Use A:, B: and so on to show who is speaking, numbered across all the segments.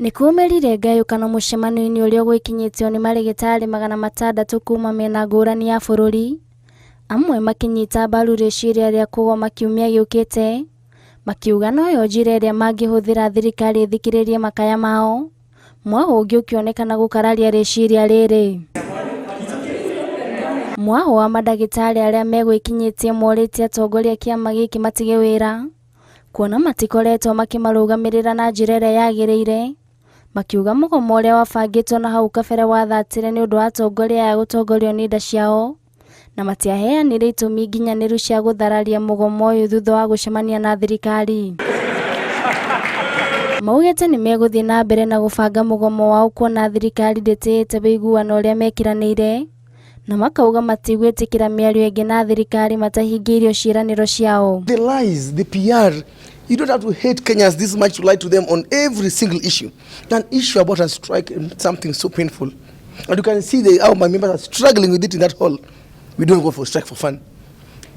A: Nĩ kumĩrire ngayũkano mũcemanio-inĩ ũrĩa ũgwĩkinyĩtio nĩ marĩgĩtarĩ 600 kuma mĩena ngũrani ya bũrũri, amwe makĩnyita mbaru rĩciria rĩa kũgoma kiumia gĩũkĩte, makiuga noyo njĩra ĩrĩa mangĩhũthĩra thirikari ĩthikĩrĩrie makaya mao, mwahũ ũngĩ ũkĩonekana gũkararia rĩciria rĩrĩ. Mwahũ wa mandagĩtarĩ arĩa megwĩkinyĩtie morĩtie atongoria kĩama gĩkĩ matige wĩra, kuona matikoretwo makĩmarũgamĩrĩra na njĩra ĩrĩa yagĩrĩire, makiuga mũgomo ũrĩa wabangĩtwo na hau kabere wathatire nĩ ũndũ wa atongoria aya gũtongorio nĩ nda ciao, na matiaheanire itũmi nginyanĩru cia gũthararia mũgomo ũyũ thutha wa gũcemania na thirikari. Maugĩte nĩ megũthiĩ na mbere na gũbanga mũgomo wao kuona thirikari ndĩtĩĩte ũiguano ũrĩa mekĩranĩire, na makauga matigwĩtĩkĩra mĩario ĩngĩ na thirikari matahingĩirio ciĩranĩro ciao.
B: The lies, the PR, you don't have to hate Kenyans this much to lie to them on every single issue. An issue about a strike, something so painful. And you can see how my members are struggling with it in that hall. We don't go for strike for fun.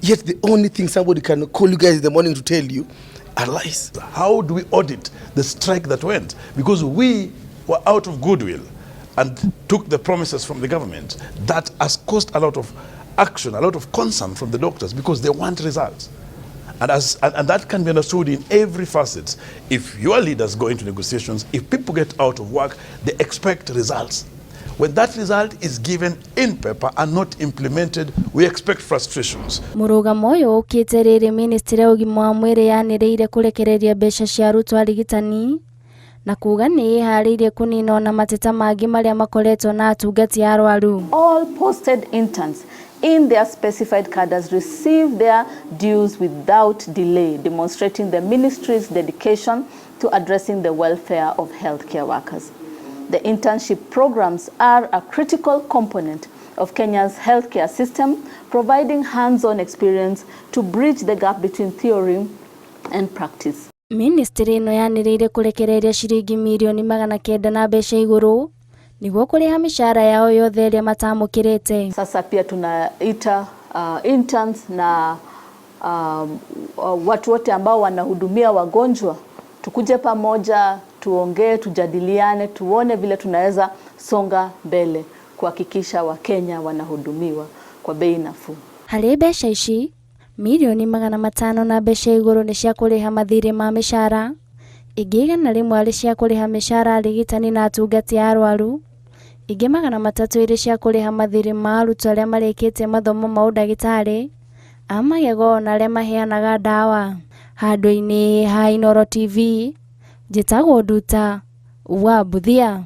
B: Yet the only thing somebody can call you guys in the morning to tell you are lies.
C: How do we audit the strike that went? Because we were out of goodwill and took the promises from the government. That has caused a lot of action, a lot of concern from the doctors because they want results. And that can be understood in every facet. If your leaders go into negotiations, if people get out of work, they expect results. When that result is given in paper and not implemented, we expect frustrations.
A: Mũrũgamo ũyũ ũkĩte rĩrĩ ministry ya ũgima wa mwĩrĩ yanĩrĩire kũrekereria mbeca cia arutwo arigitani na kuga nĩ ĩharĩirie kũnina ona mateta mangĩ marĩa makoretwo na atungati a arwaru.
D: All posted interns in their specified cadres receive their dues without delay, demonstrating the ministry's dedication to addressing the welfare of healthcare workers. The internship programs are a critical component of Kenya's healthcare system, providing hands-on experience to bridge the gap between theory and practice.
A: Ministry ĩno yanĩrĩire kũrekereria ciringi mirioni 900 na mbeca igũrũ nĩguo kũrĩha mĩcara yao yothe ĩrĩa matamũkĩrĩte.
D: Sasa pia tunaita interns na watu wote ambao wanahudumia wagonjwa tukuje pamoja, tuongee, tujadiliane, tuone vile tunaweza songa mbele kuhakikisha Wakenya wanahudumiwa kwa bei nafuu.
A: Harĩ mbeca ici, mirioni 500 na mbeca igũrũ nĩ cia kũrĩha mathirĩ ma mĩcara, ingĩ 100 arĩ cia kũrĩha mĩcara arigitani na atungati a arwaru, ingĩ 300 irĩ cia kũrĩha mathirĩ ma arutwo arĩa marĩkĩtie mathomo ma ũndagĩtarĩ, a magego na arĩa maheanaga ndawa. Handũ-inĩ ha Inooro TV, njĩtagwo Nduta wa Mbuthia.